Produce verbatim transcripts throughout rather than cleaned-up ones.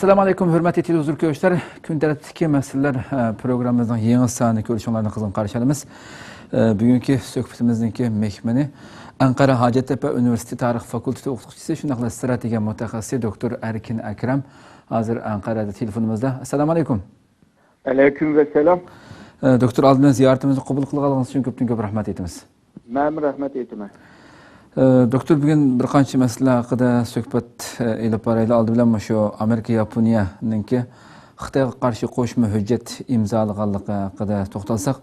ئەسسالامۇ ئەلەيكۇم، ھۆرمەتلىك تېلېۋىزور كۆرۈشلەر. كۈن تەرتىپتىكى مەسىلىلەر، ئە، پروگراممىمىزنىڭ يېڭى سانىنى كۆرۈشۈڭلارنى قىزغىن قارشى ئالىمىز. ئە، بۈگۈنكى سۆھبىتىمىزنىڭكى مېھمىنى ئەنقەرە ھاجەتتەپە ئۇنىۋېرسىتېتى تارىخ فاكۇلتېتى ئوقۇتقۇچىسى، شۇنداقلا ئىستراتېگىيە مۇتەخەسسىسى دوكتور ئەركىن ئەكرەم ھازىر ئەنقەرەدە تېلېفونىمىزدا. ئەسسالامۇ ئەلەيكۇم. ئەلەيكۇم ئەسسالام. ئە، دوكتور، ئالدى بىلەن زىيارىتىمىزنى قوبۇل قىلغانلىقىڭىز ئۈچۈن كۆپتىن كۆپ رەھمەت ئېيتىمىز. مەنمۇ رەھمەت ئېيتىمەن. ئە، دوكتور، بۈگۈن بىر قانچە مەسىلە ھەققىدە سۆھبەت، ئە، ئېلىپ بارايلى. ئالدى بىلەن مۇشۇ ئامېرىكا ياپونىيەنىڭكى خىتايغا قارشى قوشما ھۆججەت ئىمزالىغانلىقى ھەققىدە توختالساق،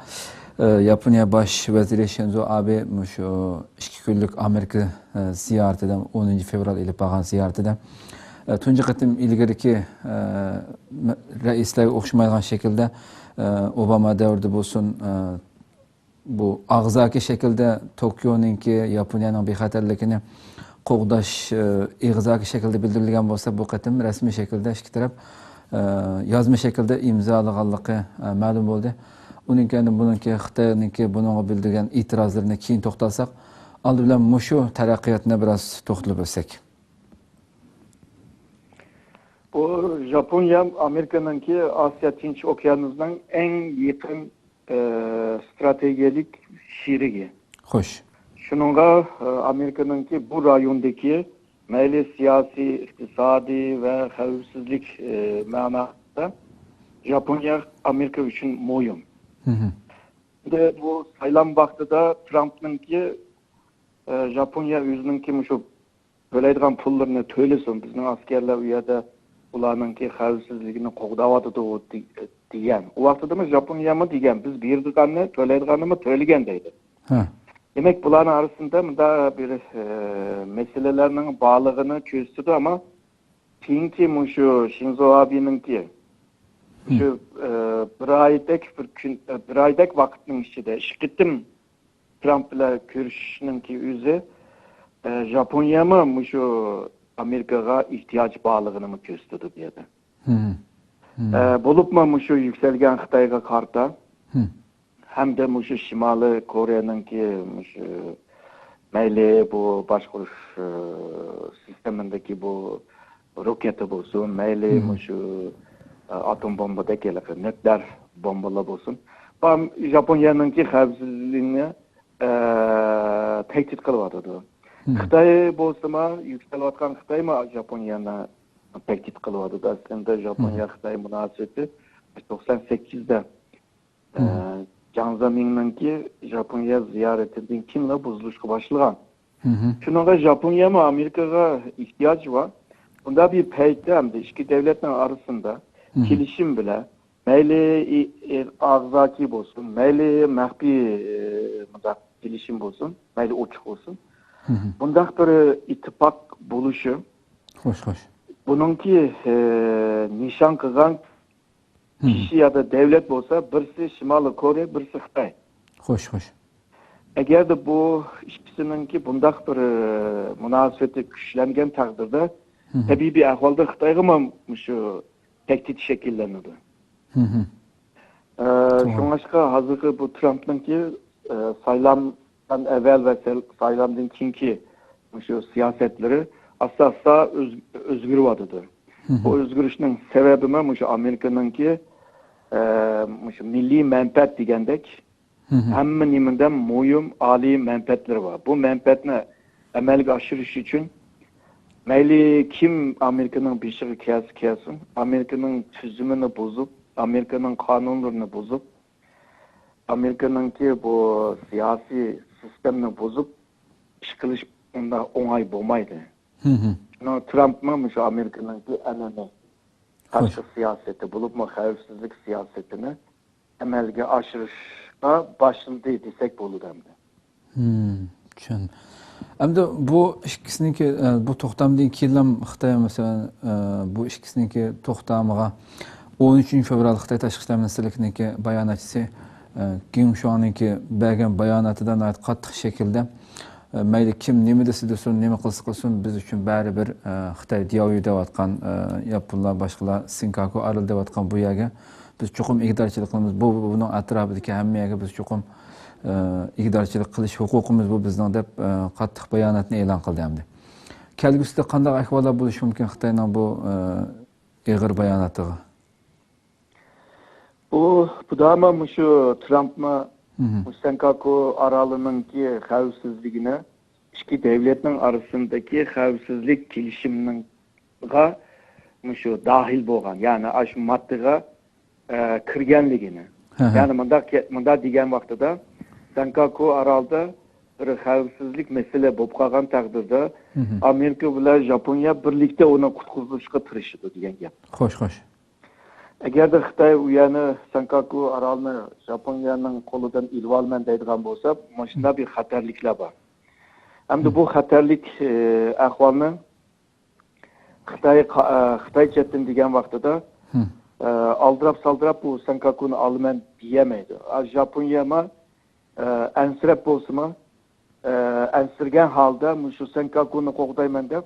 ئە، ياپونىيە باش ۋەزىرى شىنزو ئابې مۇشۇ ئىككى كۈنلۈك ئامېرىكا، ئە، زىيارىتىدە، ئونىنچى فېۋرال ئېلىپ بارغان زىيارىتىدە، ئە، تۇنجى قېتىم ئىلگىرىكى، ئە، مە-، رەئىسلەرگە ئوخشىمايدىغان شەكىلدە، ئە، ئوباما دەۋرىدە بولسۇن، ئە، بۇ ئاغزاكى شەكىلدە توكيونىڭكى ياپونىيەنىڭ بىخەتەرلىكىنى قوغداش، ئە، ئېغىزاكى شەكىلدە بىلدۈرۈلگەن بولسا، بۇ قېتىم رەسمىي شەكىلدە ئىككى تەرەپ، ئە، يازما شەكىلدە ئىمزالىغانلىقى، ئە، مەلۇم بولدى. ئۇنىڭ كەينىدىن بۇنىڭكى خىتاينىڭكى بۇنىڭغا بىلدۈرگەن ئېتىرازلىرىنى كېيىن توختالساق، ئالدى بىلەن مۇشۇ تەرەققىياتنى بىراز توختىلىپ ئۆتسەك. بۇ ژاپونىيە ئامېرىكىنىڭكى ئاسىيا تىنچ ئوكيانىنىڭ ئەڭ يېقىن، ئە، ستراتېگىيەلىك شېرىكى. خوش. شۇنىڭغا، ئە، ئامېرىكىنىڭكى بۇ رايوندىكى مەيلى سىياسىي، ئىقتىسادىي ۋە خەۋپسىزلىك، ئە، مەناسىدا ژاپونىيە ئامېرىكا ئۈچۈن مۇھىم. ھىم. ئەمدى بۇ سايلام ۋاقتىدا ترامپنىڭكى، ئە، ژاپونىيە ئۆزىنىڭكى مۇشۇ تۆلەيدىغان پۇللىرىنى تۆلىسۇن، بىزنىڭ ئەسكەرلەر ئۇ يەردە ئۇلارنىڭكى خەۋپسىزلىكىنى قوغداۋاتىدۇ دېگەن. ئۇ ۋاقتىدىمۇ ژاپونىيەمۇ دېگەن، بىز بېرىدىغاننى، تۆلەيدىغاننىمۇ تۆلىگەن دەيدۇ. ھە. دېمەك، بۇلارنىڭ ئارىسىندا مۇنداق بىر، ئە، مەسىلىلەرنىڭ بارلىقىنى كۆرسىتىدۇ، ئەمما كېيىنكى مۇشۇ شىنزو ئابېنىڭكى مۇشۇ، ئە، بىر ئايدەك بىر كۈن، ئە، بىر ئايدەك ۋاقىتنىڭ ئىچىدە ئىككى قېتىم ترامپ بىلەن كۆرۈشۈشنىڭكى ئۆزى، ئە، ژاپونىيەمۇ مۇشۇ ئامېرىكىغا ئېھتىياجى بارلىقىنىمۇ كۆرسىتىدۇ بۇ يەردە. ھىم. ھىم. ئە، بولۇپمۇ مۇشۇ يۈكسەلگەن خىتايغا قارىتا ھىم. ھەمدە مۇشۇ شىمالىي كورېيەنىڭكى مۇشۇ مەيلى بۇ باشقۇرۇش، ئە، سىستېمىدىكى بۇ روكېتا بولسۇن، مەيلى مۇشۇ، ئە، ئاتوم بومبىدەك ھېلىقى نۆكلېر بومبىلار بولسۇن. بۇ ژاپونىيەنىڭكى خەۋپسىزلىكىنى، ئە، تەھدىت قىلىۋاتىدۇ. خىتاي بولسىمۇ، يۈكسىلىۋاتقان خىتايمۇ ژاپونىيەنى تەھدىت قىلىۋاتىدۇ. ئەسلىدە ژاپونىيە خىتاي مۇناسىۋىتى توقسان سەككىزدە ئە، جاڭ زېمىننىڭكى ژاپونىيە زىيارىتىدىن كېيىنلا بۇزۇلۇشقا باشلىغان. شۇنىڭغا ژاپونىيەمۇ ئامېرىكىغا ئېھتىياجى بار. بۇنداق بىر پەيتتە ھەمدە ئىككى دۆلەتنىڭ ئارىسىندا كېلىشىم بىلەن، مەيلى ئېغىزاكى بولسۇن، مەيلى مەخپىي، ئە، مۇنداق كېلىشىم بولسۇن، مەيلى ئوچۇق بولسۇن، بۇنداق بىر ئىتتىپاق بولۇشى، خوش، خوش. بۇنىڭكى، ئە، نىشان قىلغان كىشى يا دا دۆلەت بولسا، بىرسى شىمالىي كورېيە، بىرسى خىتاي. خوش، خوش. ئەگەردە بۇ ئىككىسىنىڭكى بۇنداق بىر، ئە، مۇناسىۋىتى كۈچلەنگەن تەقدىردە، تەبىئىي ئەھۋالدا خىتايغىمۇ مۇشۇ تەھدىت شەكىللىنىدۇ. ئە، شۇڭلاشقا ھازىرقى بۇ ترامپنىڭكى، ئە، سايلام ئەۋۋەل ۋە سەل-، سايلامدىن كېيىنكى مۇشۇ سىياسەتلىرى ئاستا-ئاستا ئۆز-، ئۆزگىرىۋاتىدۇ. بۇ ئۆزگىرىشنىڭ سەۋەبىمۇ مۇشۇ ئامېرىكىنىڭكى، ئە، مۇشۇ مىللىي مەنپەئەت دېگەندەك ھەممە نېمىدە مۇھىم ئالىي مەنپەئەتلىرى بار. بۇ مەنپەئەتنى ئەمەلگە ئاشۇرۇش ئۈچۈن مەيلى كىم ئامېرىكىنىڭ بېشىغا كەلسە كەلسۇن، ئامېرىكىنىڭ تۈزۈمىنى بۇزۇپ، ئامېرىكىنىڭ قانۇنلىرىنى بۇزۇپ، ئامېرىكىنىڭكى بۇ سىياسىي سىستېمىنى بۇزۇپ ئىش قىلىش ئۇنداق ئوڭاي بولمايدۇ. شۇنىڭ ترامپمۇ مۇشۇ ئامېرىكىنىڭكى ئەنئەنە تاشقى سىياسىتى، بولۇپمۇ خەۋپسىزلىك سىياسىتىنى ئەمەلگە ئاشۇرۇشقا باشلىدى دېسەك بولىدۇ ئەمدى. چۈشەندىم. ئەمدى بۇ ئىككىسىنىڭكى، ئە، بۇ توختامدىن كېيىنلا خىتاي، مەسىلەن، ئە، بۇ ئىككىسىنىڭكى توختامىغا ئون ئۈچىنچى فېۋرال خىتاي تاشقى ئىشلار مىنىستىرلىكىنىڭكى باياناتچىسى، ئە، گېڭ شۇاڭنىڭكى بەرگەن باياناتىدا ناھايىتى قاتتىق شەكىلدە، ئە، مەيلى كىم نېمە دېسە دېسۇن، نېمە قىلسا قىلسۇن، بىز ئۈچۈن بەرىبىر، ئە، خىتاي دياۋيۈ دەۋاتقان، ئە، ياپونلار، باشقىلار، سىنكاكۇ ئارىلى دەۋاتقان بۇ يەرگە بىز چوقۇم ئىگىدارچىلىق قىلىمىز. بۇ، بۇنىڭ ئەتراپىدىكى ھەممە يەرگە بىز چوقۇم، ئە، ئىگىدارچىلىق قىلىش ھوقۇقىمىز بۇ بىزنىڭ دەپ، ئە، قاتتىق باياناتنى ئېلان قىلدى ئەمدى. كەلگۈسىدە قانداق ئەھۋاللار بولۇشى مۇمكىن خىتاينىڭ بۇ، ئە، ئېغىر باياناتىغا؟ بۇ، بۇ داما مۇشۇ ترامپمۇ مۇشۇ سەنكاكۇ ئارالىنىڭكى خەۋپسىزلىكىنى ئىككى دۆلەتنىڭ ئارىسىدىكى خەۋپسىزلىك كېلىشىمىغا مۇشۇ داخىل بولغان، يەنى ئاشۇ ماددىغا، ئە، كىرگەنلىكىنى. يەنى مۇنداق، مۇنداق دېگەن ۋاقتىدا، سەنكاكۇ ئارالدا بىر خەۋپسىزلىك مەسىلە بولۇپ قالغان تەقدىردە، ئامېرىكا بىلەن ژاپونىيە بىرلىكتە ئۇنى قۇتقۇزۇشقا تىرىشىدۇ دېگەن گەپ. خوش، خوش. ئەگەردە خىتاي ئۇ يەرنى، سەنكاكۇ ئارالنى ژاپونىيەنىڭ قولىدىن ئېلىۋالىمەن دەيدىغان بولسا، مۇشۇنداق بىر خەتەرلىكلەر بار. ئەمدى بۇ خەتەرلىك، ئە، ئەھۋالنى خىتاي قا-، ئە، خىتاي چەتتىن دېگەن ۋاقتىدا، ئە، ئالدىراپ-سالدىراپ بۇ سەنكاكۇنى ئالىمەن دېيەلمەيدۇ. ئە، ژاپونىيەمۇ، ئە، ئەنسىرەپ بولسىمۇ، ئە، ئەنسىرىگەن ھالدا مۇشۇ سەنكاكۇنى قوغدايمەن دەپ،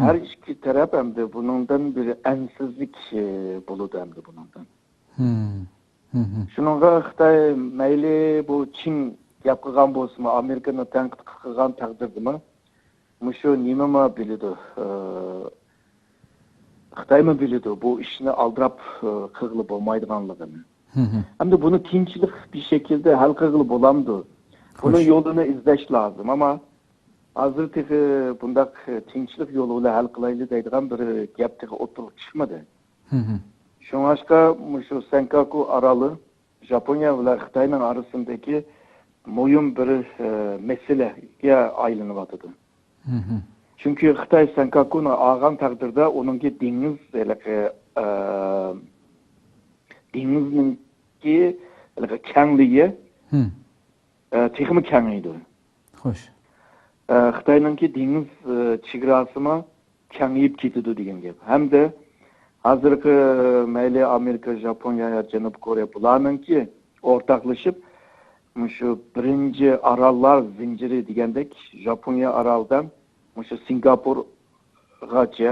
ھەر ئىككى تەرەپ ئەمدى بۇنىڭدىن بىر ئەنسىزلىك، ئە، بولىدۇ ئەمدى بۇنىڭدىن. شۇنىڭغا خىتاي مەيلى بۇ چىڭ گەپ قىلغان بولسىمۇ، ئامېرىكىنى تەنقىد قىلغان تەقدىردىمۇ، مۇشۇ نېمىمۇ بىلىدۇ، ئى، خىتايمۇ بىلىدۇ بۇ ئىشنى ئالدىراپ، ئى، قىلغىلى بولمايدىغانلىقىنى. ھەمدە بۇنى تىنچلىق بىر شەكىلدە ھەل قىلغىلى بولامدۇ؟ بۇنىڭ يولىنى ئىزدەش لازىم، ئەمما ھازىر تېخى بۇنداق تىنچلىق يولى بىلەن ھەل قىلايلى دەيدىغان بىر گەپ تېخى ئوتتۇرىغا چىقمىدى. شۇڭلاشقا مۇشۇ سەنكاكۇ ئارالى ژاپونىيە بىلەن خىتاينىڭ ئارىسىدىكى مۇھىم بىر، ئى، مەسىلىگە ئايلىنىۋاتىدۇ. چۈنكى خىتاي سەنكاكۇنى ئالغان تەقدىردە ئۇنىڭكى دېڭىز، ھېلىقى، ئى، دېڭىزنىڭكى ھېلىقى كەڭلىكى، ئى، تېخىمۇ كېڭىيىدۇ. خوش. ئى، خىتاينىڭكى دېڭىز، ئى، چېگراسىمۇ كېڭىيىپ كېتىدۇ دېگەن گەپ. ھەمدە ھازىرقى مەيلى ئامېرىكا، ژاپونىيە يا جەنۇبىي كورېيە بۇلارنىڭكى ئورتاقلىشىپ، مۇشۇ بىرىنچى ئاراللار زەنجىرى دېگەندەك، ژاپونىيە ئارالىدىن مۇشۇ سىنگاپورغىچە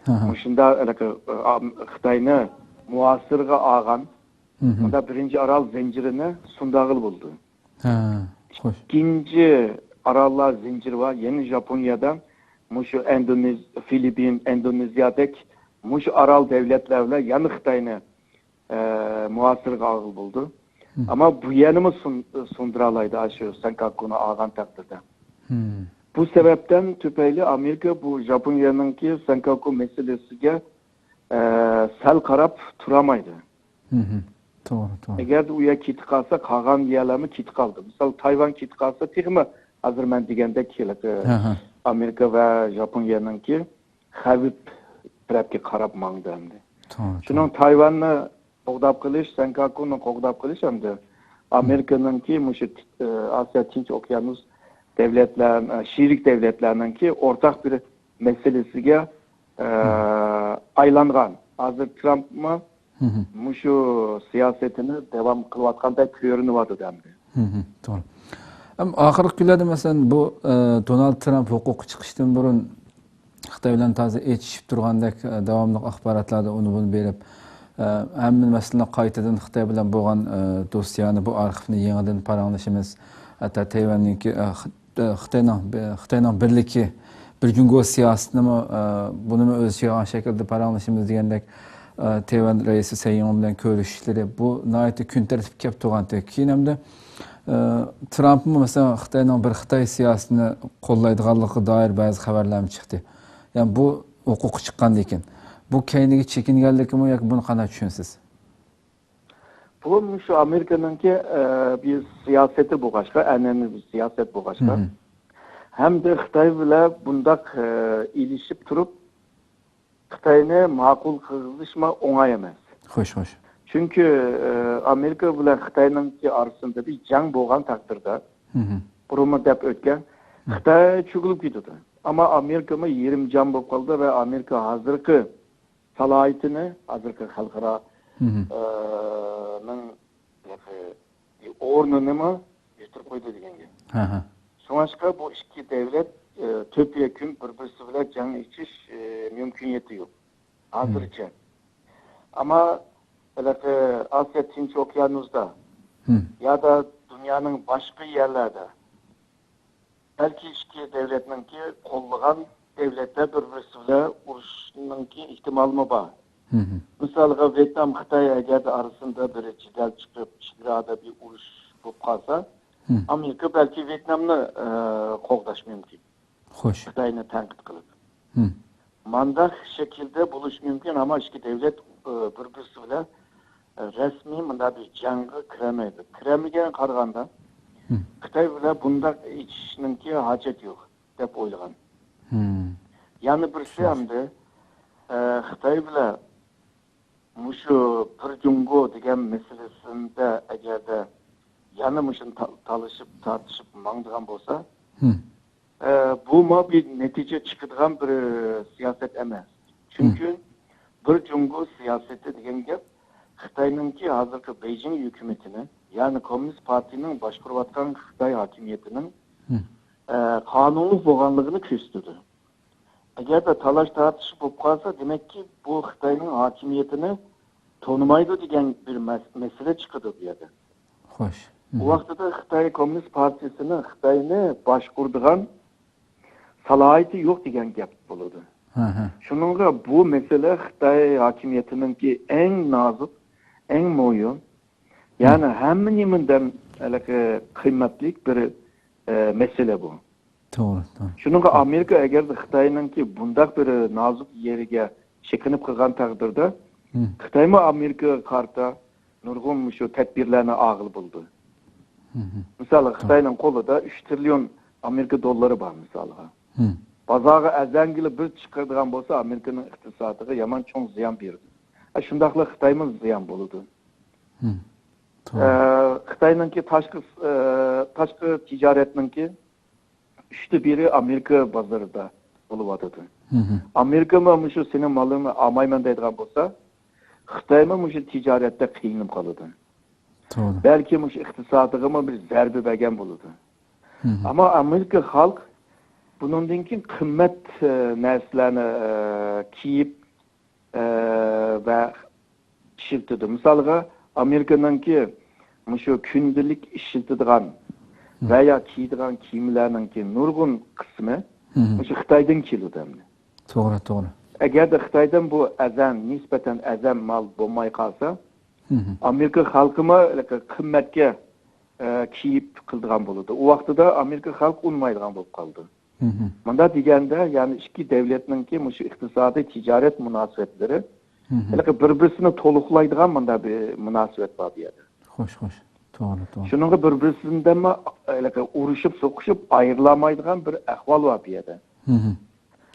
مۇشۇنداق ھېلىقى، ئام-، خىتاينى مۇھاسىرىگە ئالغان مۇنداق بىرىنچى ئارال زەنجىرىنى سۇندۇرغىلى بولىدۇ. ھە، خوش. ئىككىنچى ئاراللار زەنجىرى بار، يەنە ژاپونىيەدە مۇشۇ ئىندونېز-، فىلىپپىن، ئىندونېزىيەدەك مۇشۇ ئارال دەۋلەتلەر بىلەن يەنە خىتاينى، ئە، مۇھاسىرىگە ئالغىلى بولىدۇ. ئەمما بۇ يەرنىمۇ سۇن-، سۇندۇرالايدۇ، ئاشۇ سەنكاكۇنى ئالغان تەقدىردە. بۇ سەۋەبتىن تۈپەيلى ئامېرىكا بۇ ژاپونىيەنىڭكى سەنكاكۇ مەسىلىسىگە، ئە، سەل قاراپ تۇرالمايدۇ. توغرا، توغرا. ئەگەردە ئۇ يەر كېتىپ قالسا، قالغان يەرلەرمۇ كېتىپ قالىدۇ. مىسال، تايۋان كېتىپ قالسا، تېخىمۇ ھازىر مەن دېگەندەك، ھېلىقى ئامېرىكا ۋە ژاپونىيەنىڭكى خەۋپ تەرەپكە قاراپ ماڭىدۇ ئەمدى. توغرا، شۇنىڭ توغرا. تايۋاننى قوغداپ قېلىش، سەنكاكۇنى قوغداپ قېلىش ھەمدە ئامېرىكىنىڭكى مۇشۇ، ئە، ئاسىيا تىنچ ئوكيانۇس دەۋلەتلەر، ئە، شېرىك دەۋلەتلەرنىڭكى ئورتاق بىر مەسىلىسىگە، ئە، ئايلانغان. ھازىر ترامپمۇ مۇشۇ سىياسىتىنى داۋام قىلىۋاتقاندەك كۆرۈنۈۋاتىدۇ ئەمدى. توغرا. ئەم، ئاخىرقى كۈنلەردە، مەسىلەن، بۇ، ئە، دونالد ترامپ ھوقۇققا چىقىشتىن بۇرۇن خىتاي بىلەن تازا ئېچىشىپ تۇرغاندەك، ئە، داۋاملىق ئاخباراتلاردا ئۇنى بۇنى بېرىپ، ئە، ھەممە مەسىلىنى قايتىدىن خىتاي بىلەن بولغان، ئە، دوستىيانە بۇ ئارخىپنى يېڭىدىن پاراڭلىشىمىز. ھەتتا تەيۋەننىڭكى، ئە، خىت-، ئە، خىتاينىڭ، خىتاينىڭ بىرلىكى، بىر جۇڭگو سىياسىتىنىمۇ، ئە، بۇنىمۇ ئۆز ئىچىگە ئالغان شەكىلدە پاراڭلىشىمىز دېگەندەك، ئە، تەيۋەن رەئىسى سەي ئىڭۋېن بىلەن كۆرۈشۈشلىرى، بۇ ناھايىتى كۈن تەرتىپكە كەپ تۇرغانتى. كېيىن ئەمدى، ئە، ترامپمۇ، مەسىلەن، خىتاينىڭ بىر خىتاي سىياسىتىنى قوللايدىغانلىقىغا دائىر بەزى خەۋەرلەرمۇ چىقتى. يەنى بۇ ھوقۇققا چىققاندىن كېيىن، بۇ كەينىگە چېكىنگەنلىكىمۇ ياكى بۇنى قانداق چۈشىنىسىز؟ بۇ مۇشۇ ئامېرىكىنىڭكى، ئە، بىر سىياسىتى بولغاچقا، ئەنئەنىۋى سىياسەت بولغاچقا، ھەمدە خىتاي بىلەن بۇنداق، ئە، ئېلىشىپ تۇرۇپ، خىتاينى ماقۇل قىلغۇزۇشمۇ ئوڭاي ئەمەس. خوش، خوش. چۈنكى، ئە، ئامېرىكا بىلەن خىتاينىڭكى ئارىسىدا بىر جەڭ بولغان تەقدىردە، بۇرۇنمۇ دەپ ئۆتكەن، خىتاي چۆكۈلۈپ كېتىدۇ. ئەمما ئامېرىكىمۇ يېرىم جان بولۇپ قالدى ۋە ئامېرىكا ھازىرقى سالاھىيىتىنى، ھازىرقى خەلقئارا، ئە، نىڭ ئورنىنىمۇ يىتتۈرۈپ قويدى دېگەن گەپ. شۇڭلاشقا بۇ ئىككى دۆلەت، ئە، تۆت يەكۈن بىر-بىرسى بىلەن جەڭ ئېچىش، ئە، مۇمكىنىيىتى يوق. ھازىرچە. ئەمما ھېلىقى ئاسىيا تىنچ ئوكيانۇستا يا دا دۇنيانىڭ باشقا يەرلەردە بەلكى ئىككى دۆلەتنىڭكى قوللىغان دۆلەتلەر بىر-بىرسى بىلەن ئۇرۇشنىڭكى ئېھتىمالىمۇ بار. مىسالغا، ۋيېتنام، خىتاي ئەگەردە ئارىسىدا بىر جېدەل چىقىپ، چېگرادا بىر ئۇرۇش بولۇپ قالسا، ئامېرىكا بەلكى ۋيېتنامنى، ئە، قوغداش مۇمكىن. خوش. خىتاينى تەنقىد قىلىپ. مانداق شەكىلدە بولۇشى مۇمكىن، ئەمما ئىككى دۆلەت، ئە، بىر-بىرسى بىلەن، ئە، رەسمىي مۇنداق بىر جەڭگە كىرەلمەيدۇ. كىرەلمىگەنگە قارىغاندا، خىتاي بىلەن بۇنداق ئېچىشنىڭكى ھاجەت يوق دەپ ئويلىغان. يەنە بىرسى ئەمدى، ئە، خىتاي بىلەن مۇشۇ بىر جۇڭگو دېگەن مەسىلىسىندە ئەگەردە يەنە مۇشۇنى تا-، تالىشىپ، تارتىشىپ ماڭىدىغان بولسا، ئە، بۇمۇ بىر نەتىجە چىقىدىغان بىر سىياسەت ئەمەس. چۈنكى بىر جۇڭگو سىياسىتى دېگەن گەپ خىتاينىڭكى ھازىرقى بېيجىڭ ھۆكۈمىتىنى، يەنى كوممۇنىست پارتىيىنىڭ باشقۇرۇۋاتقان خىتاي ھاكىمىيىتىنىڭ، ئە، قانۇنلۇق بولغانلىقىنى كۆرسىتىدۇ. ئەگەردە تالاش-تارتىش بولۇپ قالسا، دېمەككى، بۇ خىتاينىڭ ھاكىمىيىتىنى تونۇمايدۇ دېگەن بىر مەس-، مەسىلە چىقىدۇ بۇ يەردە. خوش. بۇ ۋاقتىدا خىتاي كوممۇنىست پارتىيىسىنىڭ خىتاينى باشقۇرىدىغان سالاھىيىتى يوق دېگەن گەپ بولىدۇ. شۇنىڭغا بۇ مەسىلە خىتاي ھاكىمىيىتىنىڭكى ئەڭ نازۇك، ئەڭ مۇھىم، يەنى ھەممە نېمىدىن ھېلىقى قىممەتلىك بىر، ئە، مەسىلە بۇ. توغرا، توغرا. شۇنىڭغا ئامېرىكا ئەگەردە خىتاينىڭكى بۇنداق بىر نازۇك يېرىگە چېكىنىپ قالغان تەقدىردە، خىتايمۇ ئامېرىكىغا قارىتا نۇرغۇن مۇشۇ تەدبىرلەرنى ئالغىلى بولىدۇ. مىسالغا، توغرا. خىتاينىڭ قولىدا ئۈچ تىرىليون ئامېرىكا دوللىرى بار، مىسالغا. بازارغا ئەزەڭگىلا بىر چىقىرىدىغان بولسا، ئامېرىكىنىڭ ئىقتىسادىغا يامان چوڭ زىيان بېرىدۇ. ئە، شۇنداقلا خىتايمۇ زىيان بولىدۇ. توغرا. ئە، خىتاينىڭكى تاشقى، ئە، تاشقى تىجارەتنىڭكى ئۈچتە بىرى ئامېرىكا بازىرىدا بولۇۋاتىدۇ. ئامېرىكىمۇ مۇشۇ سېنىڭ مالىڭنى ئالمايمەن دەيدىغان بولسا، خىتايمۇ مۇشۇ تىجارەتتە قىينىلىپ قالىدۇ. توغرا. بەلكى مۇشۇ ئىقتىسادىغىمۇ بىر زەربە بەرگەن بولىدۇ. ئەمما ئامېرىكا خەلق بۇنىڭدىن كېيىن قىممەت، ئە، نەرسىلەرنى، ئە، كىيىپ، ئە، ۋە ئىشلىتىدۇ. مىسالغا، ئامېرىكىنىڭكى مۇشۇ كۈندىلىك ئىشلىتىدىغان ۋە يا كىيىدىغان كىيىملەرنىڭكى نۇرغۇن قىسمى مۇشۇ خىتايدىن كېلىدۇ ئەمدى. توغرا، توغرا. ئەگەردە خىتايدىن بۇ ئەزەن، نىسبەتەن ئەزەن مال بولماي قالسا، ئامېرىكا خەلقىمۇ قىممەتكە، ئە، كىيىپ قىلىدىغان بولىدۇ. ئۇ ۋاقتىدا ئامېرىكا خەلقى ئۇنىمايدىغان بولۇپ قالىدۇ. مۇنداق دېگەندە، يەنى ئىككى دۆلەتنىڭكى مۇشۇ ئىقتىسادىي تىجارەت مۇناسىۋەتلىرى ھېلىقى بىر-بىرسىنى تولۇقلايدىغان مۇنداق بىر مۇناسىۋەت بار بۇ يەردە. خوش، خوش. توغرا، توغرا. شۇنىڭغا بىر-بىرسىدىنمۇ ھېلىقى ئۇرۇشۇپ، سوقۇشۇپ ئايرىلالمايدىغان بىر ئەھۋال بار بۇ يەردە.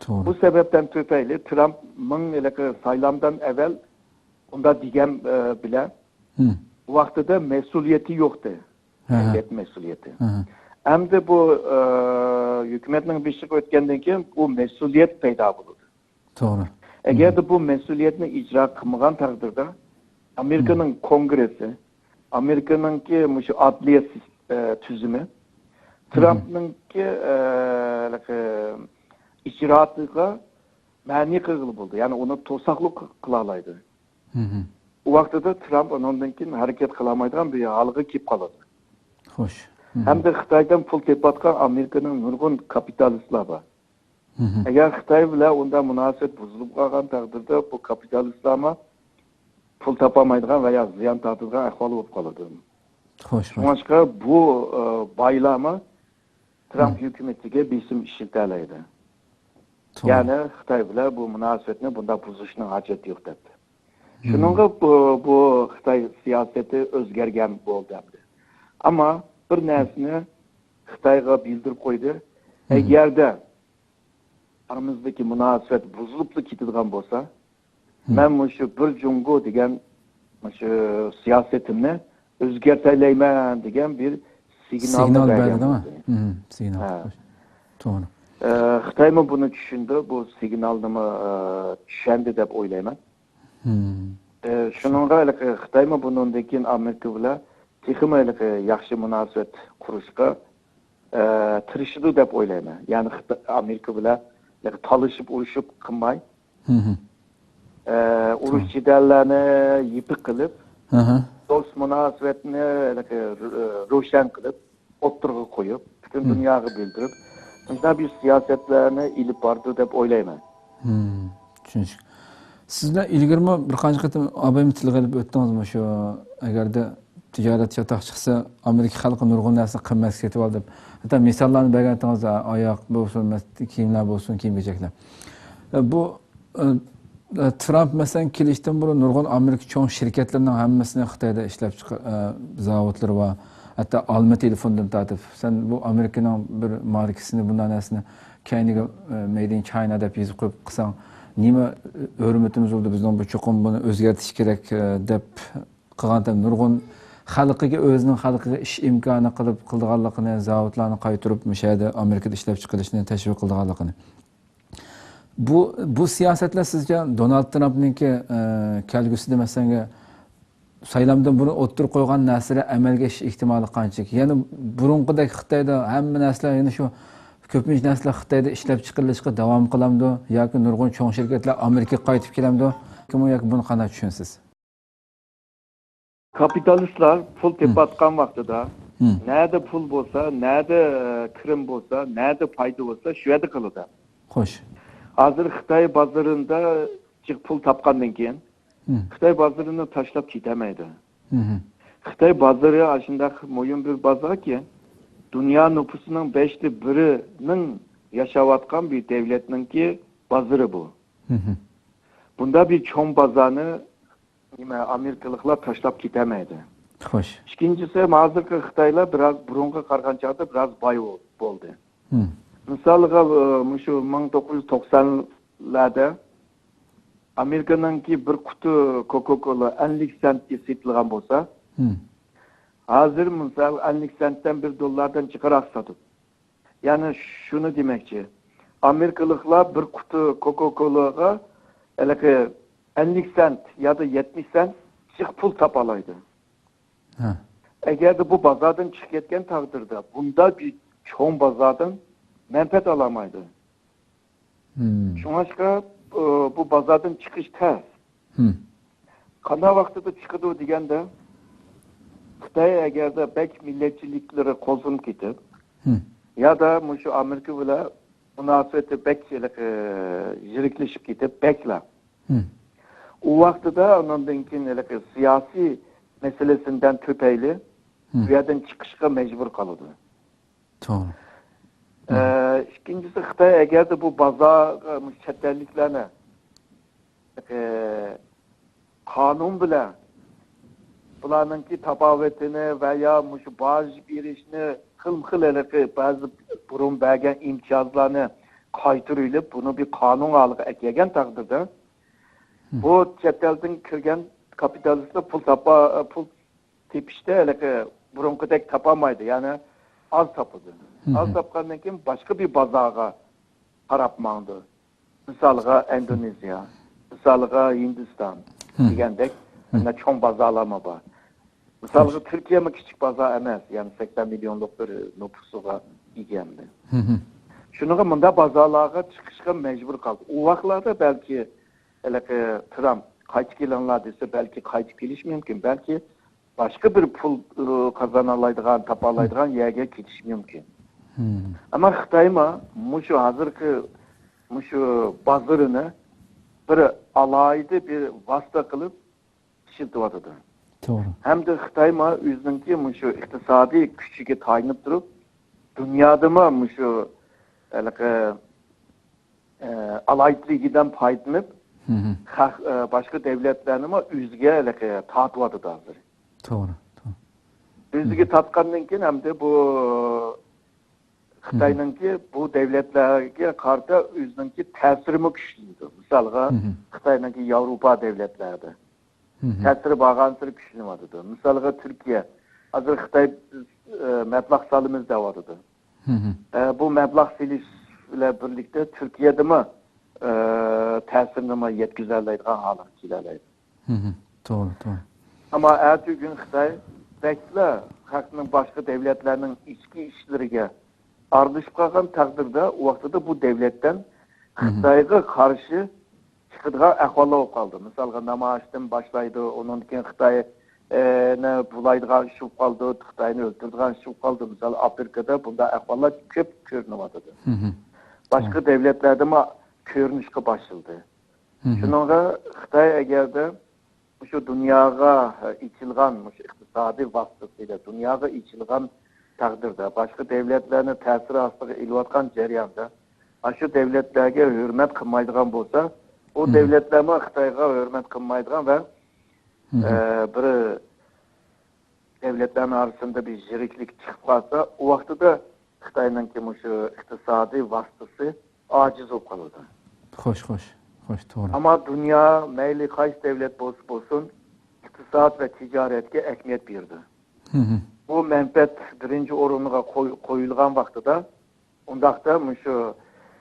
توغرا. بۇ سەۋەبتىن تۈپەيلى ترامپنىڭ ھېلىقى سايلامدىن ئەۋۋەل ئۇنداق دېگەن، ئە، بىلەن ۋاقتىدا مەسئۇلىيىتى يوقتى. ھەرىكەت مەسئۇلىيىتى. ئەمدى بۇ، ئە، ھۆكۈمەتنىڭ بېشىغا ئۆتكەندىن كېيىن بۇ مەسئۇلىيەت پەيدا بولىدۇ. توغرا. ئەگەردە بۇ مەسئۇلىيەتنى ئىجرا قىلمىغان تەقدىردە، ئامېرىكىنىڭ كونگرېسى، ئامېرىكىنىڭكى مۇشۇ ئادلىيە سىس-، ئە، تۈزۈمى ترامپنىڭكى، ئە، ھېلىقى ئىجرائاتىغا مەنئى قىلغىلى بولىدۇ. يەنى ئۇنى توساقلىق قىلالايدۇ. ئۇ ۋاقتىدا ترامپ ئۇنىڭدىن كېيىن ھەرىكەت قىلالمايدىغان بىر ھالغا كېلىپ قالىدۇ. خوش. ھەمدە خىتايدىن پۇل تېپىۋاتقان ئامېرىكىنىڭ نۇرغۇن كاپىتالىستلار بار. ئەگەر خىتاي بىلەن ئۇنداق مۇناسىۋەت بۇزۇلۇپ قالغان تەقدىردە، بۇ كاپىتالىستلارمۇ پۇل تاپالمايدىغان ۋە يا زىيان تارتىدىغان ئەھۋال بولۇپ قالىدۇ. خوش، خوش. شۇڭلاشقا بۇ، ئە، بايلارمۇ ترامپ ھۆكۈمىتىگە بېسىم ئىشلىتەلەيدۇ. توغرا. يەنى خىتاي بىلەن بۇ مۇناسىۋەتنى بۇنداق بۇزۇشنىڭ ھاجىتى يوق دەپ. شۇنىڭغا بۇ، بۇ خىتاي سىياسىتى ئۆزگەرگەن بولدى ئەمدى. ئەمما بىر نەرسىنى خىتايغا بىلدۈرۈپ قويدى. ئەگەردە ئارىمىزدىكى مۇناسىۋەت بۇزۇلۇپلا كېتىدىغان بولسا، مەن مۇشۇ بىر جۇڭگو دېگەن مۇشۇ سىياسىتىمنى ئۆزگەرتەلەيمەن دېگەن بىر سىگنالنى سىگنال بەرگەن بەردىدىمۇ؟ بولدى. سىگنال. ھە. توغرا. ئە، خىتايمۇ بۇنى چۈشىندى، بۇ سىگنالنىمۇ، ئە، چۈشەندى دەپ ئويلايمەن. ئە، شۇنىڭغا ھېلىقى خىتايمۇ بۇنىڭدىن كېيىن ئامېرىكا بىلەن تېخىمۇ ھېلىقى ياخشى مۇناسىۋەت قۇرۇشقا، ئە، تىرىشىدۇ دەپ ئويلايمەن. يەنى خىتا-، ئامېرىكا بىلەن ھېلىقى تالىشىپ، ئۇرۇشۇپ قىلماي، ئە، ئۇرۇش جېدەللەرنى يېپىق قىلىپ، دوست مۇناسىۋەتنى ھېلىقى رو-، روشەن قىلىپ، ئوتتۇرىغا قويۇپ، پۈتۈن دۇنياغا بىلدۈرۈپ، مۇشۇنداق بىر سىياسەتلەرنى ئېلىپ بارىدۇ دەپ ئويلايمەن. چۈشىنىشلىك. سىز بىلەن ئىلگىرىمۇ بىر قانچە قېتىم ئابايمۇ تىلغا ئېلىپ ئۆتتىڭىز مۇشۇ، ئەگەردە تىجارەت چاتاق چىقسا، ئامېرىكا خەلقى نۇرغۇن نەرسىنى قىممەتكە سېتىۋالدى دەپ. ھەتتا مىساللارنى بەرگەنتىڭىز، ئاياق بولسۇن، مەس-، كىيىملەر بولسۇن، كىيىم-كېچەكلەر. ئە، بۇ، ئە، ئە، ترامپ، مەسىلەن، كېلىشتىن بۇرۇن نۇرغۇن ئامېرىكا چوڭ شىركەتلىرىنىڭ ھەممىسىنى خىتايدا ئىشلەپ چىقار-، ئە، زاۋۇتلىرى بار. ھەتتا ئالما تېلېفوندىن تارتىپ، سەن بۇ ئامېرىكىنىڭ بىر ماركىسىنى، بۇنداق نەرسىنى كەينىگە، ئە، مەيد ئىن چاينا دەپ يېزىپ قويۇپ قىلساڭ، نېمە ھۆرمىتىمىز بولىدۇ بىزنىڭ، بۇ چوقۇم بۇنى ئۆزگەرتىش كېرەك، ئە، دەپ قىلغان تەم نۇرغۇن خەلقىگە، ئۆزىنىڭ خەلقىگە ئىش ئىمكانى قىلىپ قىلىدىغانلىقىنى، زاۋۇتلارنى قايتۇرۇپ، مۇشۇ يەردە ئامېرىكىدا ئىشلەپ چىقىرىشنى تەشۋىق قىلىدىغانلىقىنى. بۇ، بۇ سىياسەتلەر سىزچە دونالد ترامپنىڭكى، ئە، كەلگۈسىدە، مەسىلەن، سايلامدىن بۇرۇن ئوتتۇرىغا قويغان نەرسىلەر ئەمەلگە ئېشىش ئېھتىمالى قانچىلىك؟ يەنە بۇرۇنقىدەك خىتايدا ھەممە نەرسىلەر، يەنە شۇ كۆپىنچە نەرسىلەر خىتايدا ئىشلەپ چىقىرىلىشقا داۋام قىلامدۇ؟ ياكى نۇرغۇن چوڭ شىركەتلەر ئامېرىكىغا قايتىپ كېلەمدۇ؟ ياكى بۇنى قانداق چۈشىنىسىز؟ كاپىتالىستلار پۇل تېپىۋاتقان ۋاقتىدا، نەدە پۇل بولسا، نەدە، ئە، كىرىم بولسا، نەدە پايدا بولسا، شۇ يەردە قىلىدۇ. خوش. ھازىر خىتاي بازىرىدا جىق پۇل تاپقاندىن كېيىن، خىتاي بازىرىنى تاشلاپ كېتەلمەيدۇ. خىتاي بازىرى ئاشۇنداق مۇھىم بىر بازاركى، دۇنيا نوپۇسىنىڭ بەشتە بىرىنىڭ ياشاۋاتقان بىر دەۋلەتنىڭكى بازىرى بۇ. بۇنداق بىر چوڭ بازارنى نېمە، ئامېرىكىلىقلار تاشلاپ كېتەلمەيدۇ. خوش. ئىككىنچىسى، ھازىرقى خىتايلار بىراز بۇرۇنقىغا قارىغان چاغدا بىراز باي بول-، بولدى. مىسالغا، ئى، مۇشۇ مىڭ توققۇز يۈز توقسانلاردا ئامېرىكىنىڭكى بىر قۇتى كوكا كولا ئەللىك سېنتكە سېتىلغان بولسا، ھازىر مىسال ئەللىك سېنتتىن بىر دوللاردىن جىقراق ساتىدۇ. يەنى شۇنى دېمەكچى، ئامېرىكىلىقلار بىر قۇتى كوكا كولاغا ھېلىقى ئەللىك سېنت يادا يەتمىش سېنت جىق پۇل تاپالايدۇ. ئەگەردە بۇ بازاردىن چىقىپ كەتكەن تەقدىردە، بۇنداق بىر چوڭ بازاردىن مەنپەئەت ئالالمايدۇ. شۇڭلاشقا، ئى، بۇ بازاردىن چىقىش تەس. قانداق ۋاقتىدا چىقىدۇ دېگەندە، خىتاي ئەگەردە بەك مىللەتچىلىكلىرى قوزغىنىپ كېتىپ، يادا مۇشۇ ئامېرىكا بىلەن مۇناسىۋىتى بەك ھېلىقى يىرىكلىشىپ كېتىپ، بەكلا. ئۇ ۋاقتىدا ئۇنىڭدىن كېيىن ھېلىقى سىياسىي مەسىلىسىدىن تۈپەيلى بۇ يەردىن چىقىشقا مەجبۇر قالىدۇ. توغرا. ئە، ئىككىنچىسى، خىتاي ئەگەردە بۇ بازارغا مۇشۇ چەت ئەللىكلەرنى، ئە، قانۇن بىلەن بۇلارنىڭكى تاپاۋىتىنى ۋە يا مۇشۇ باج بېرىشنى خىلمۇ خىل ھېلىقى بەزى بۇرۇن بەرگەن ئىمتىيازلارنى قايتۇرۇۋېلىپ، بۇنى بىر قانۇن ھالىغا ئەكەلگەن تەقدىردە، بۇ چەت ئەلدىن كىرگەن كاپىتالىستلار پۇل تاپا، پۇل تېپىشتا ھېلىقى بۇرۇنقىدەك تاپالمايدۇ، يەنى ئاز تاپىدۇ. ئاز تاپقاندىن كېيىن باشقا بىر بازارغا قاراپ ماڭىدۇ. مىسالغا ئىندونېزىيە، مىسالغا ھىندىستان دېگەندەك مۇنداق چوڭ بازارلارمۇ بار. مىسالغا تۈركىيەمۇ كىچىك بازار ئەمەس، يەنى سەكسەن مىليونلۇق بىر نوپۇسىغا ئىگە ئەمدى. شۇنىڭغا مۇنداق بازارلارغا چىقىشقا مەجبۇر قالدى. ئۇ ۋاقىتلاردا بەلكى ھېلىقى ترامپ قايتىپ كېلىڭلار دېسە، بەلكى قايتىپ كېلىشى مۇمكىن. بەلكى باشقا بىر پۇل، ئى، قازانالايدىغان، تاپالايدىغان يەرگە كېتىشى مۇمكىن. ئەمما خىتايمۇ مۇشۇ ھازىرقى مۇشۇ بازىرىنى بىر ئالاھىدە بىر ۋاسىتە قىلىپ ئىشلىتىۋاتىدۇ. توغرا. ھەمدە خىتايمۇ ئۆزىنىڭكى مۇشۇ ئىقتىسادىي كۈچىگە تايىنىپ تۇرۇپ، دۇنيادىمۇ مۇشۇ ھېلىقى ئالاھىدىلىكىدىن پايدىلىنىپ، خەق، باشقا دەۋلەتلەرنىمۇ ئۆزىگە ھېلىقى تارتىۋاتىدۇ ھازىر. توغرا، توغرا. ئۆزىگە تارتقاندىن كېيىن ئەمدى بۇ خىتاينىڭكى بۇ دەۋلەتلەرگە قارىتا ئۆزىنىڭكى تەسىرىمۇ كۈچلىنىدۇ. مىسالغا، خىتاينىڭكى ياۋروپا دەۋلەتلەردە تەسىرى بارغانسېرى كۈچلىنىۋاتىدۇ. مىسالغا، تۈركىيە ھازىر خىتاي بىز، ئە، مەبلەغ سالىمىز دەۋاتىدۇ. ئە، بۇ مەبلەغ سېلىش بىلەن بىرلىكتە تۈركىيەدىمۇ، ئە، تەسىرىنىمۇ يەتكۈزەلەيدىغان ھالغا كېلەلەيدۇ. توغرا، توغرا. ئەمما ئەتىگۈن خىتاي بەكلا خەقنىڭ باشقا دەۋلەتلەرنىڭ ئىچكى ئىشلىرىغا ئارىلىشىپ قالغان تەقدىردە، ئۇ ۋاقتىدا بۇ دەۋلەتتىن خىتايغا قارشى چىقىدىغان ئەھۋاللار بولۇپ قالدى. مىسالغا، نامايىشتىن باشلايدۇ، ئۇنىڭدىن كېيىن خىتاي، ئە، نى بۇلايدىغان ئىش بولۇپ قالدى، خىتاينى ئۆلتۈرىدىغان ئىش بولۇپ قالدى. مىسال، ئافرىكىدا بۇنداق ئەھۋاللار كۆپ كۆرۈنۈۋاتىدۇ. باشقا دەۋلەتلەردىمۇ كۆرۈنۈشكە باشلىدى. شۇنىڭغا خىتاي ئەگەردە مۇشۇ دۇنياغا ئېچىلغان، مۇشۇ ئىقتىسادىي ۋاسىتىسىدە دۇنياغا ئېچىلغان تەقدىردە، باشقا دۆلەتلەرنى تەسىر ئاستىغا ئېلىۋاتقان جەرياندا، ئاشۇ دۆلەتلەرگە ھۆرمەت قىلمايدىغان بولسا، ئۇ دۆلەتلەرمۇ خىتايغا ھۆرمەت قىلمايدىغان ۋە، ئە، بىر دۆلەتلەرنىڭ ئارىسىندا بىر يىرىكلىك چىقىپ قالسا، ئۇ ۋاقتىدا خىتاينىڭكى مۇشۇ ئىقتىسادىي ۋاسىتىسى ئاجىز بولۇپ قالىدۇ. خوش، خوش، خوش، توغرا. ئەمما دۇنيا مەيلى قايسى دۆلەت بولسا بولسۇن، ئىقتىساد ۋە تىجارەتكە ئەھمىيەت بېرىدۇ. بۇ مەنپەئەت بىرىنچى ئورۇنغا قوي-، قويۇلغان ۋاقتىدا، ئۇنداقتا مۇشۇ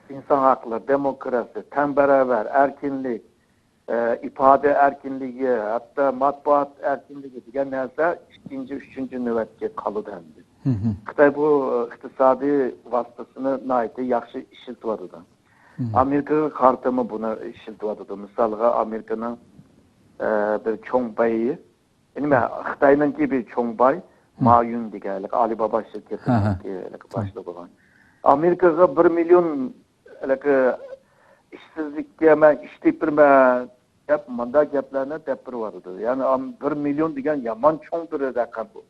ئىنسان ھەقلىرى، دېموكراتىيە، تەڭ باراۋەر، ئەركىنلىك، ئە، ئىپادە ئەركىنلىكى، ھەتتا مەتبۇئات ئەركىنلىكى دېگەن نەرسە ئىككىنچى، ئۈچىنچى نۆۋەتكە قالىدۇ ئەمدى. خىتاي بۇ ئىقتىسادىي ۋاسىتىسىنى ناھايىتى ياخشى ئىشلىتىۋاتىدۇ. ئامېرىكىغا قارىتىمۇ بۇنى ئىشلىتىۋاتىدۇ. مىسالغا، ئامېرىكىنىڭ، ئە، بىر چوڭ بايى، نېمە، خىتاينىڭكى بىر چوڭ باي، مايۈن دېگەن، ھېلىقى ئالىبابا شىركىتىنىڭكى ھېلىقى باشلىقى بولغان. ئامېرىكىغا بىر مىليون ھېلىقى ئىشسىزلىككە مەن ئىش تېپىرمەن دەپ، مۇنداق گەپلەرنى دەپ بېرىۋاتىدۇ. يەنى ئام-، بىر مىليون دېگەن يامان چوڭ بىر رەقەم بۇ.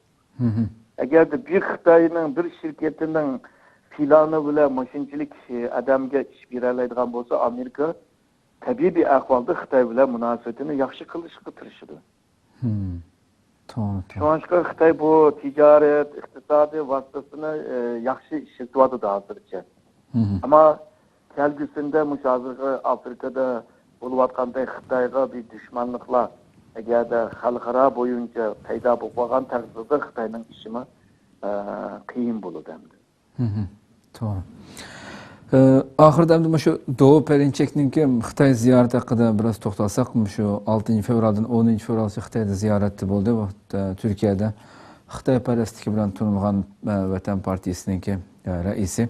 ئەگەردە بىر خىتاينىڭ، بىر شىركىتىنىڭ پىلانى بىلەن مۇشۇنچىلىك ئادەمگە ئىش بېرەلەيدىغان بولسا، ئامېرىكا تەبىئىي بىر ئەھۋالدا خىتاي بىلەن مۇناسىۋىتىنى ياخشى قىلىشقا تىرىشىدۇ. توغرا، توغرا. شۇڭلاشقا خىتاي بۇ تىجارەت، ئىقتىسادىي ۋاسىتىسىنى، ئە، ياخشى ئىشلىتىۋاتىدۇ ھازىرچە. ئەمما كەلگۈسىدە مۇشۇ ھازىرقى ئافرىقىدا بولۇۋاتقاندەك خىتايغا بىر دۈشمەنلىكلەر ئەگەردە خەلقئارا بويىچە پەيدا بولۇپ قالغان تەقدىردە خىتاينىڭ ئىشىمۇ، ئە، قىيىن بولىدۇ ئەمدى. توغرا. ئە، ئاخىرىدا ئەمدى مۇشۇ دو پېرىنچەكنىڭكى خىتاي زىيارىتى ھەققىدە بىراز توختالساق، مۇشۇ ئالتىنچى فېۋرالدىن ئونىنچى فېۋرالغىچە خىتايدا زىيارەتتە بولدى. بۇ، ئە، تۈركىيەدە خىتايپەرەسلىكى بىلەن تونۇلغان، ئە، ۋەتەن پارتىيىسىنىڭكى، ئە، رەئىسى.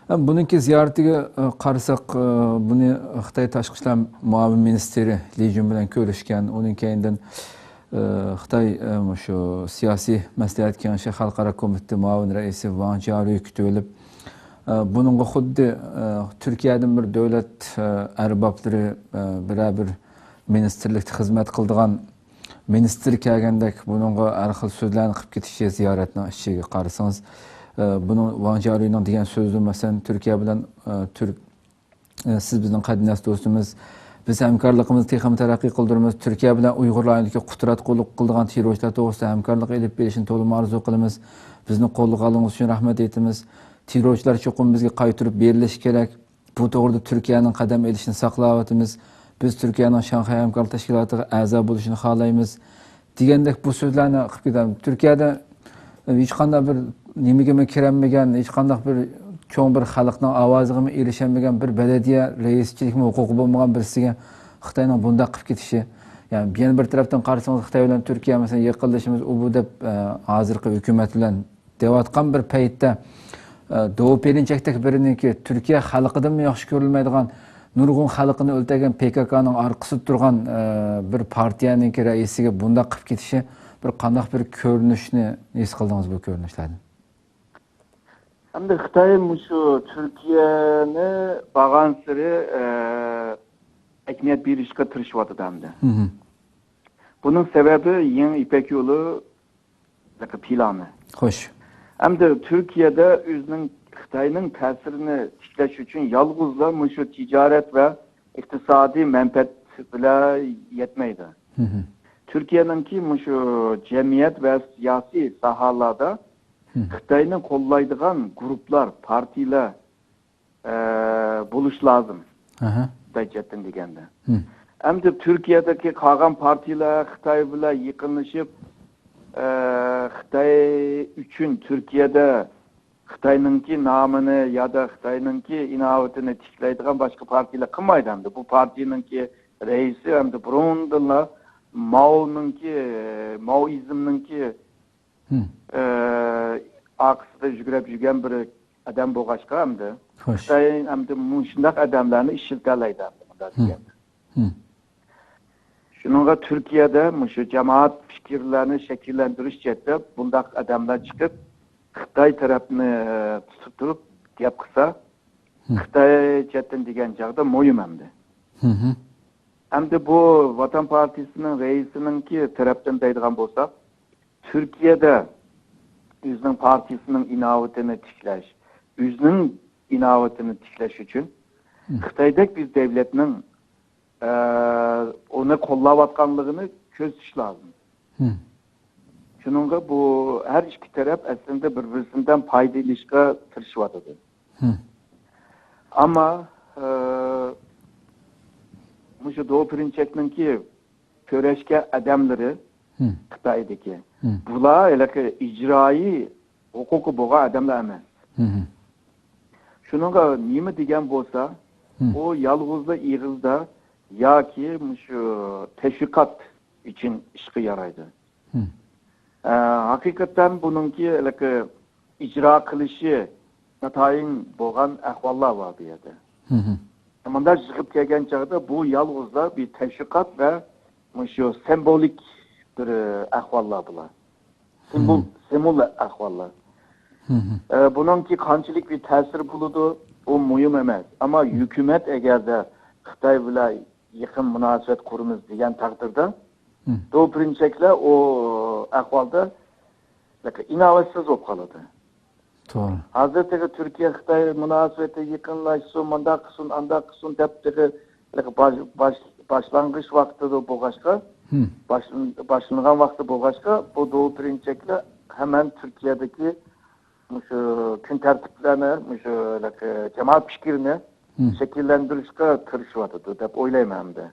ئە، بۇنىڭكى زىيارىتىگە، ئە، قارىساق، ئە، بۇنى خىتاي تاشقى ئىشلار مۇئاۋىن مىنىستىرى لى جۈن بىلەن كۆرۈشكەن. ئۇنىڭ كەينىدىن ئى، خىتاي، ئى، مۇشۇ سىياسىي مەسلىھەت كېڭىشى خەلقئارا كومىتېتى مۇئاۋىن رەئىسى ۋاڭ جيارۇي كۈتۈۋېلىپ، ئى، بۇنىڭغا خۇددى، ئى، تۈركىيەدىن بىر دۆلەت، ئى، ئەربابلىرى، ئى، بىرەر بىر مىنىستىرلىكتە خىزمەت قىلىدىغان مىنىستىر كەلگەندەك بۇنىڭغا ھەر خىل سۆزلەرنى قىلىپ كېتىشى زىيارەتنىڭ ئىچىگە قارىسىڭىز، ئى، بۇنىڭ ۋاڭ جيارۇينىڭ دېگەن سۆزى، مەسىلەن، تۈركىيە بىلەن، ئى، تۈرك ئى، سىز بىزنىڭ قەدىناس دوستىمىز. بىز ھەمكارلىقىمىزنى تېخىمۇ تەرەققىي قىلدۇرىمىز. تۈركىيە بىلەن ئۇيغۇر رايونىدىكى قۇتراتقۇلۇق قىلىدىغان تېررورچىلار توغرىسىدا ھەمكارلىق ئېلىپ بېرىشنى تولىمۇ ئارزۇ قىلىمىز. بىزنى قوللىغانلىقىڭىز ئۈچۈن رەھمەت ئېيتىمىز. تېررورچىلار چوقۇم بىزگە قايتۇرۇپ بېرىلىشى كېرەك. بۇ توغرىدا تۈركىيەنىڭ قەدەم ئېلىشىنى ساقلاۋاتىمىز. بىز تۈركىيەنىڭ شاڭخەي ھەمكارلىق تەشكىلاتىغا ئەزا بولۇشىنى خالايمىز. دېگەندەك بۇ سۆزلەرنى قىلىپ كېتەم. تۈركىيەدە ھېچقانداق بىر نېمىگىمۇ كىرەلمىگەن، ھېچقانداق بىر چوڭ بىر خەلقنىڭ ئاۋازىغىمۇ ئېرىشەلمىگەن، بىر بەلەدىيە رەئىسچىلىكمۇ ھوقۇقى بولمىغان بىرسىگە خىتاينىڭ بۇنداق قىلىپ كېتىشى. يەنى يەنە بىر تەرەپتىن قارىسىڭىز، خىتاي بىلەن تۈركىيە، مەسىلەن، يېقىنلىشىمىز، ئۇ بۇ دەپ، ئە، ھازىرقى ھۆكۈمەت بىلەن دەۋاتقان بىر پەيتتە، ئە، دوۋا پېرىنچەكتەك بىرىنىڭكى تۈركىيە خەلقىدىنمۇ ياخشى كۆرۈلمەيدىغان، نۇرغۇن خەلقىنى ئۆلتۈرگەن پې كې كېنىڭ ئارقىسىدا تۇرغان، ئە، بىر پارتىيەنىڭكى رەئىسىگە بۇنداق قىلىپ كېتىشى بىر قانداق بىر كۆرۈنۈشنى ھېس قىلدىڭىز بۇ كۆرۈنۈشلەردىن؟ ئەمدى خىتاي مۇشۇ تۈركىيەنى بارغانسېرى، ئە، ئەھمىيەت بېرىشكە تىرىشىۋاتىدۇ ئەمدى. بۇنىڭ سەۋەبى يېڭى يىپەك يولى پىلانى. خوش. ئەمدى تۈركىيەدە ئۆزىنىڭ، خىتاينىڭ تەسىرىنى تىكلەش ئۈچۈن يالغۇزلا مۇشۇ تىجارەت ۋە ئىقتىسادىي مەنپەئەت بىلەن يەتمەيدۇ. تۈركىيەنىڭكى مۇشۇ جەمئىيەت ۋە سىياسىي ساھەلەردە خىتاينى قوللايدىغان گۇرۇپپىلار، پارتىيىلەر، ئە، بولۇش لازىم. ئەھە. خىتاي جەھەتتىن دېگەندە. ئەمدى تۈركىيەدىكى قالغان پارتىيىلەر خىتاي بىلەن يېقىنلىشىپ، ئە، خىتاي ئۈچۈن تۈركىيەدە خىتاينىڭكى نامىنى يادا خىتاينىڭكى ئىناۋىتىنى تىكلەيدىغان باشقا پارتىيىلەر قىلمايدۇ ئەمدى. بۇ پارتىيىنىڭكى رەئىسى ئەمدى بۇرۇندىنلا ماونىڭكى، ماۋئىزمنىڭكى، ئە، ئارقىسىدا يۈگرەپ يۈرگەن بىر ئادەم بولغاچقا ئەمدى خوش. خىتاي ئەمدى مۇشۇنداق ئادەملەرنى ئىشلىتەلەيدۇ ئەمدى مۇنداق دېگەندە. شۇنىڭغا تۈركىيەدە مۇشۇ جامائەت پىكىرلەرنى شەكىللەندۈرۈش جەھەتتە بۇنداق ئادەملەر چىقىپ، خىتاي تەرەپنى تۇتۇپ تۇرۇپ گەپ قىلسا، خىتاي جەھەتتىن دېگەن چاغدا مۇھىم ئەمدى. ئەمدى بۇ ۋاتان پارتىيىسىنىڭ رەئىسىنىڭكى تەرەپتىن دەيدىغان بولساق، تۈركىيەدە ئۆزىنىڭ پارتىيىسىنىڭ ئىناۋىتىنى تىكلەش، ئۆزىنىڭ ئىناۋىتىنى تىكلەش ئۈچۈن خىتايدەك بىر دەۋلەتنىڭ، ئە، ئۇنى قوللاۋاتقانلىقىنى كۆزىتىش لازىم. شۇنىڭغا بۇ ھەر ئىككى تەرەپ ئەسلىدە بىر-بىرسىدىن پايدا ئېلىشقا تىرىشىۋاتىدۇ. ئەمما، ئە، مۇشۇ دو پىرىنچەكنىڭكى كۆرۈشكەن ئادەملىرى خىتايدىكى. بۇلار ھېلىقى ئىجرائىي ھوقۇقى بولغان ئادەملەر ئەمەس. شۇنىڭغا نېمە دېگەن بولسا، ئۇ يالغۇزلا ئېغىزدا ياكى مۇشۇ تەشۋىقات ئۈچۈن ئىشقا يارايدۇ. ئە، ھەقىقەتەن بۇنىڭكى ھېلىقى ئىجرا قىلىشى ناتايىن بولغان ئەھۋاللار بار بۇ يەردە. مۇنداق يىغىپ كەلگەن چاغدا بۇ يالغۇزلا بىر تەشۋىقات ۋە مۇشۇ سىمۋولىك بىر ئەھۋاللار بۇلار. سىمۋول، سىمۋول ئەھۋاللار. ئە، بۇنىڭكى قانچىلىك بىر تەسىرى بولىدۇ، ئۇ مۇھىم ئەمەس. ئەمما ھۆكۈمەت ئەگەردە خىتاي بىلەن يېقىن مۇناسىۋەت قۇرىمىز دېگەن تەقدىردە، دو پىرىنچەكلەر ئۇ ئەھۋالدا ئىناۋەتسىز بولۇپ قالىدۇ. توغرا. ھازىر تېخى تۈركىيە خىتاي مۇناسىۋىتى يېقىنلاشسۇن، مۇنداق قىلسۇن، ئانداق قىلسۇن دەپ تېخى باش، باش، باشلانغۇچ ۋاقتىدا بولغاچقا، باش، باشلانغان ۋاقتى بولغاچقا، بۇ دو پىرىنچەكلەر ھەمەن تۈركىيەدىكى مۇشۇ كۈن تەرتىپلەرنى، مۇشۇ جامائەت پىكرىنى شەكىللەندۈرۈشكە تىرىشىۋاتىدۇ دەپ ئويلايمەن ئەمدى.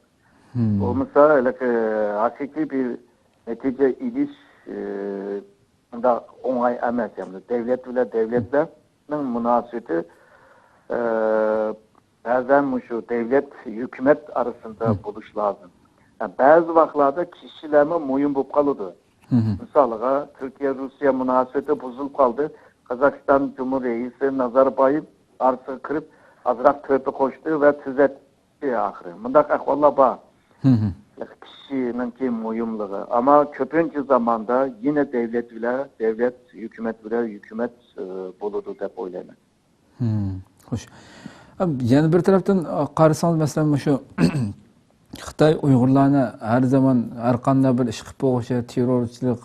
بولمىسا، ھېلىقى ھەقىقىي بىر نەتىجە ئېلىش، ئى، ئۇنداق ئوڭاي ئەمەس. يەنى دەۋلەت بىلەن دەۋلەتلەرنىڭ مۇناسىۋىتى، ئى، بەزەن مۇشۇ دەۋلەت، ھۆكۈمەت ئارىسىدا بولۇش لازىم. يا، بەزى ۋاقىتلاردا كىشىلەرمۇ مۇھىم بولۇپ قالىدۇ. مىسالىغا، تۈركىيە، روسىيە مۇناسىۋىتى بۇزۇلۇپ قالدى. قازاقىستان جۇمھۇر رەئىسى نازاربايېۋ ئارىسىغا كىرىپ، ئازراق تۆھپە قوشتى ۋە تۈزەتتى. ئاخىرى مۇنداق ئەھۋاللار بار. كىشىنىڭكى مۇھىملىقى. ئەمما كۆپىنچە زاماندا يەنە دەۋلەت بىلەن دەۋلەت، ھۆكۈمەت بىلەن ھۆكۈمەت، ئى، بولىدۇ دەپ ئويلايمەن. خوش. ئەم، يەنە بىر تەرەپتىن، ئا، قارىسىڭىز، مەسىلەن، مۇشۇ خىتاي ئۇيغۇرلارنى ھەر زامان، ھەر قانداق بىر ئىش قىلىپ بولغۇچە تېررورچىلىق،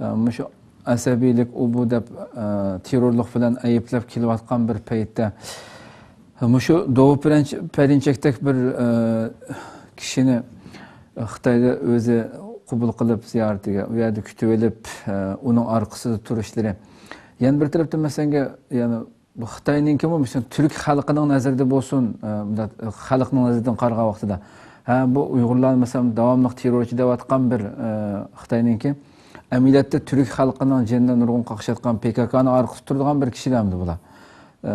ئە، مۇشۇ ئەسەبىيلىك، ئۇ بۇ دەپ، ئە، تېررورلۇق بىلەن ئەيىبلەپ كېلىۋاتقان بىر پەيتتە، مۇشۇ دوۋا پەرىنچ-، پەرىنچەكتەك بىر، ئە، كىشىنى خىتايدا ئۆزى قوبۇل قىلىپ زىيارىتىگە، ئۇ يەردە كۈتۈۋېلىپ، ئە، ئۇنىڭ ئارقىسىدا تۇرۇشلىرى. يەنە بىر تەرەپتىن، مەسىلەن، يەنە بۇ خىتاينىڭكىمۇ، مىسالەن، تۈرك خەلقىنىڭ نەزىرىدە بولسۇن، ئە، مۇنداق خەلقنىڭ نەزىرىدىن قارىغان ۋاقتىدا، ھە، بۇ ئۇيغۇرلارنى، مىسالەن، داۋاملىق تېررورچى دەۋاتقان بىر، ئە، خىتاينىڭكى، ئەمەلىيەتتە تۈرك خەلقىنىڭ جېنىنى نۇرغۇن قاقشاتقان پې كا كانىڭ ئارقىسىدا تۇرىدىغان بىر كىشىلەرمىدى بۇلار؟ ئە،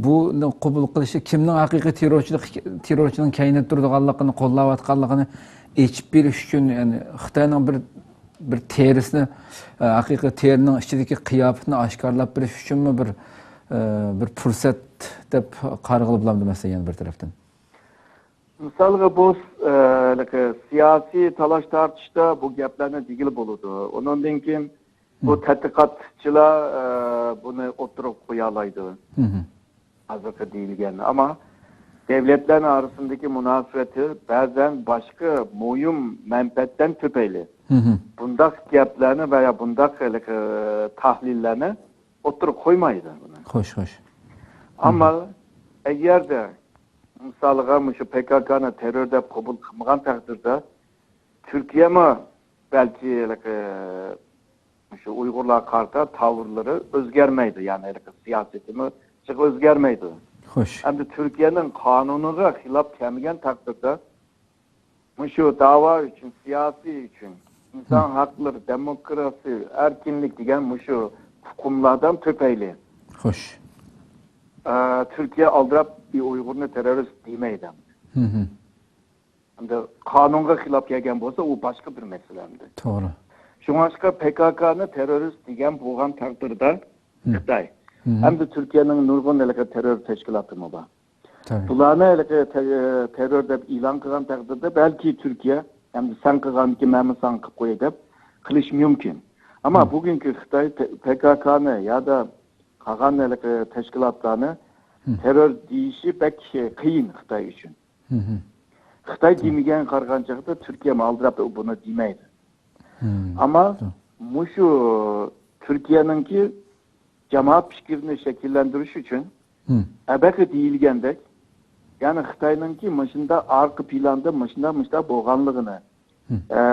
بۇنى قوبۇل قىلىشى كىمنىڭ ھەقىقىي تېررورچىلىق، تېررورچىنىڭ كەينىدە تۇرىدىغانلىقىنى، قوللاۋاتقانلىقىنى ئېچىپ بېرىش ئۈچۈن، يەنى خىتاينىڭ بىر بىر تېرىسىنى، ئە، ھەقىقىي تېرىنىڭ ئىچىدىكى قىياپىتىنى ئاشكارىلاپ بېرىش ئۈچۈنمۇ بىر، ئە، بىر پۇرسەت دەپ قارىغىلى بولامدۇ، مەسىلەن، يەنە بىر تەرەپتىن؟ مىسالغا، بۇ، ئە، ھېلىقى سىياسىي تالاش-تارتىشتا بۇ گەپلەرنى دېگىلى بولىدۇ. ئۇنىڭدىن كېيىن بۇ تەتقىقاتچىلار، ئە، بۇنى ئوتتۇرىغا قويالايدۇ. ھازىرقى دېيىلگەن. ئەمما دەۋلەتلەرنىڭ ئارىسىندىكى مۇناسىۋىتى بەزەن باشقا مۇھىم مەنپەئەتلەرنى تۈپەيلى بۇنداق گەپلەرنى ۋە يا بۇنداق ھېلىقى تەھلىللەرنى ئوتتۇرىغا قويمايدۇ بۇنى. خوش، خوش. ئەمما ئەگەردە، مىسالىغا، مۇشۇ پې كا كانى تېررور دەپ قوبۇل قىلمىغان تەقدىردە، تۈركىيەمۇ بەلكى ھېلىقى مۇشۇ ئۇيغۇرلارغا قارىتا تاۋۇرلىرى ئۆزگەرمەيدۇ، يەنى ھېلىقى سىياسىتىمۇ جىق ئۆزگەرمەيدۇ. خوش. ئەمدى تۈركىيەنىڭ قانۇنىغا خىلاپ كەلمىگەن تەقدىردە، مۇشۇ داۋا ئۈچۈن، سىياسىي ئۈچۈن، ئىنسان ھەقلىرى، دېموكراتىيە، ئەركىنلىك دېگەن مۇشۇ ئۇقۇملاردىن تۈپەيلى، خوش. ئە، تۈركىيە ئالدىراپ بىر ئۇيغۇرنى تېررورىست دېمەيدۇ. ئەمدى قانۇنغا خىلاپ كەلگەن بولسا، ئۇ باشقا بىر مەسىلە ئەمدى. توغرا. شۇڭلاشقا پې كا كانى تېررورىست دېگەن بولغان تەقدىردە، خىتاي، ئەمدى تۈركىيەنىڭ نۇرغۇن ھېلىقى تېررور تەشكىلاتىمۇ بار. بۇلارنى ھېلىقى تە-، تېررور دەپ ئېلان قىلغان تەقدىردە، بەلكى تۈركىيە، ئەمدى سەن قىلغاندىكىن مەنمۇ ساڭا قىلىپ قوياي دەپ قىلىشى مۇمكىن. ئەمما بۈگۈنكى خىتاي تە-، پې كا كانى يادا قالغان ھېلىقى تەشكىلاتلارنى تېررور دېيىشى بەك قىيىن خىتاي ئۈچۈن. خىتاي دېمىگەن قارىغان چاغدا تۈركىيەمۇ ئالدىراپ بۇنى دېمەيدۇ. ئەمما مۇشۇ تۈركىيەنىڭكى جامائەت پىكرىنى شەكىللەندۈرۈش ئۈچۈن ھەبەقى دېيىلگەندەك، يەنى خىتاينىڭكى مۇشۇنداق ئارقا پىلاندا مۇشۇنداق مۇشۇنداق بولغانلىقىنى، ئە،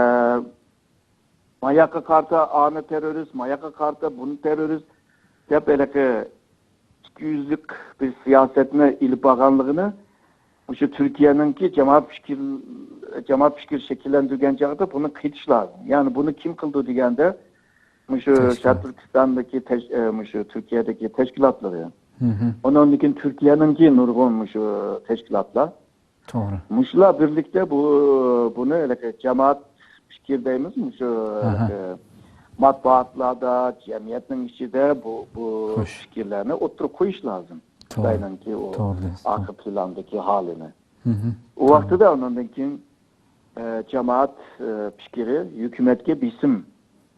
ماياققا قارىتا ئانى تېررورىست، ماياققا قارىتا بۇنى تېررورىست دەپ ھېلىقى ئىككى يۈزلۈك بىر سىياسەتنى ئېلىپ بارغانلىقىنى، مۇشۇ تۈركىيەنىڭكى جامائەت پىكىر، جامائەت پىكىر شەكىللەندۈرگەن چاغدا بۇنى قېتىش لازىم. يەنى بۇنى كىم قىلىدۇ دېگەندە، مۇشۇ شەرقىي تۈركىستاندىكى تەش-، ئە، مۇشۇ تۈركىيەدىكى تەشكىلاتلىرى. ئۇنىڭدىن كېيىن تۈركىيەنىڭكى نۇرغۇن مۇشۇ تەشكىلاتلار. توغرا. مۇشۇلار بىرلىكتە بۇ، بۇنى ھېلىقى جامائەت پىكىر دەيمىز، مۇشۇ ھېلىقى ماتبۇئاتلاردا، جەمئىيەتنىڭ ئىچىدە بۇ، بۇ پىكىرلەرنى ئوتتۇرىغا قويۇش لازىم. توغرا. خىتاينىڭكى ئۇ توغرا دەيسىز، توغرا. ئارقا پىلاندىكى ھالىنى. ئۇ ۋاقتىدا ئۇنىڭدىن كېيىن، ئە، جامائەت، ئە، پىكرى ھۆكۈمەتكە بېسىم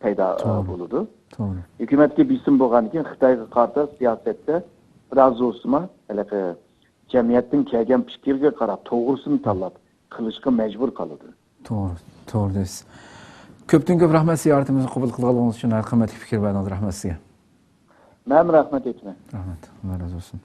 پەيدا، ئە، توغرا. بولىدۇ. توغرا. ھۆكۈمەتكە بېسىم بولغاندىن كېيىن خىتايغا قارىتا سىياسەتتە بىراز بولسىمۇ ھېلىقى جەمئىيەتتىن كەلگەن پىكىرگە قاراپ، توغرىسىنى تاللاپ قىلىشقا مەجبۇر قالىدۇ. توغرا، توغرا دەيسىز. كۆپتىن كۆپ رەھمەت، زىيارىتىمىزنى قوبۇل قىلغانلىقىڭىز ئۈچۈن، ھەر قىممەتلىك پىكىر بەردىڭىز. رەھمەت سىزگە. مەن رەھمەت ئېيتىمەن. رەھمەت. ئاللا رازى بولسۇن.